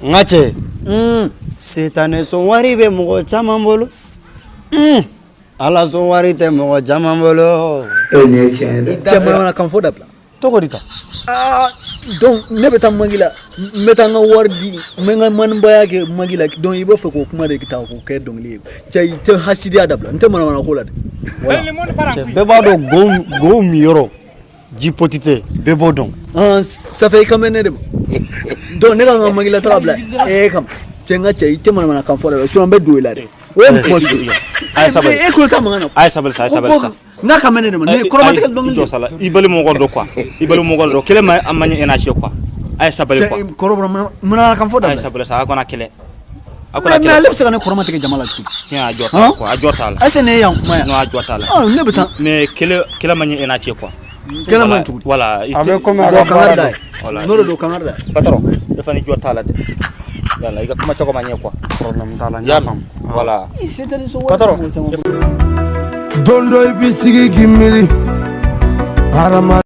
N ka cɛ, setanɛ sɔn wari bɛ mɔgɔ caman bolo, Ala sɔn wari tɛ mɔgɔ caman bolo. E, nin ye tiɲɛ ye dɛ. Cɛ, manamanakan fɔ dabila. Cogo di ta? Aa, donc ne bɛ taa mangi la, n bɛ taa n ka wari di, n bɛ n ka manibaya kɛ mangi la. Donc i b'a fɛ k'o kuma de ta k'o kɛ dɔnkili ye. Cɛ, i tɛ hasidiya dabila, n tɛ manamana ko la dɛ, voilà. Cɛ, bɛɛ b'a dɔn go min yɔrɔ ji poti tɛ, bɛɛ b'o dɔn. Ça fait i kan bɛ ne de ma. Donc ne ka n ka mangila taga bila e kama. Cɛ, n ka cɛ, i tɛ manamanakan fɔ dabila, sinon n bɛ don i la dɛ. O ye mun kuma sugu ye? A ye sabali. E kulo t'a mankan na. A ye sabali sa, a ye sabali sa. N'a kan bɛ ne de ma, ne ye kɔrɔmatigɛli dɔnkili. Jɔ sa la, i bali mɔgɔ dɔ quoi, i bali mɔgɔ dɔ kɛlɛ ma, a ma ɲɛ e n'a cɛ quoi. A ye sabali quoi. Cɛ, kɔrɔbɔrɔ manamanakan fɔ A ye dabila. sabali sa, a kana kɛlɛ, a kana Mais ale kɛlɛ. bɛ se ka ne kɔrɔmatigɛ jama la cogo di? Tiɲɛ, a jɔ t'a la quoi, a jɔ t'a la. Est ce que ne ye yan kuma yan? Non, a jɔ t'a la. Ah, ne bɛ taa. Mais kɛlɛ ma ɲɛ e n'a cɛ quoi. Kɛlɛ ma ɲɛ cogo di? Voilà. A bɛ komi a Bon, ka baara kangari da don. ye. Voilà. N'o de don, kangari da ye. Patron, e fana jɔ t'a la dɛ. Voilà, i ka kuma cogo ma ɲɛ quoi. Problème t'a la, n Y'a y'a mɛn? faamu. Voilà. Patron. Patron. Don dɔ i b'i sigi k'i miiri hadama.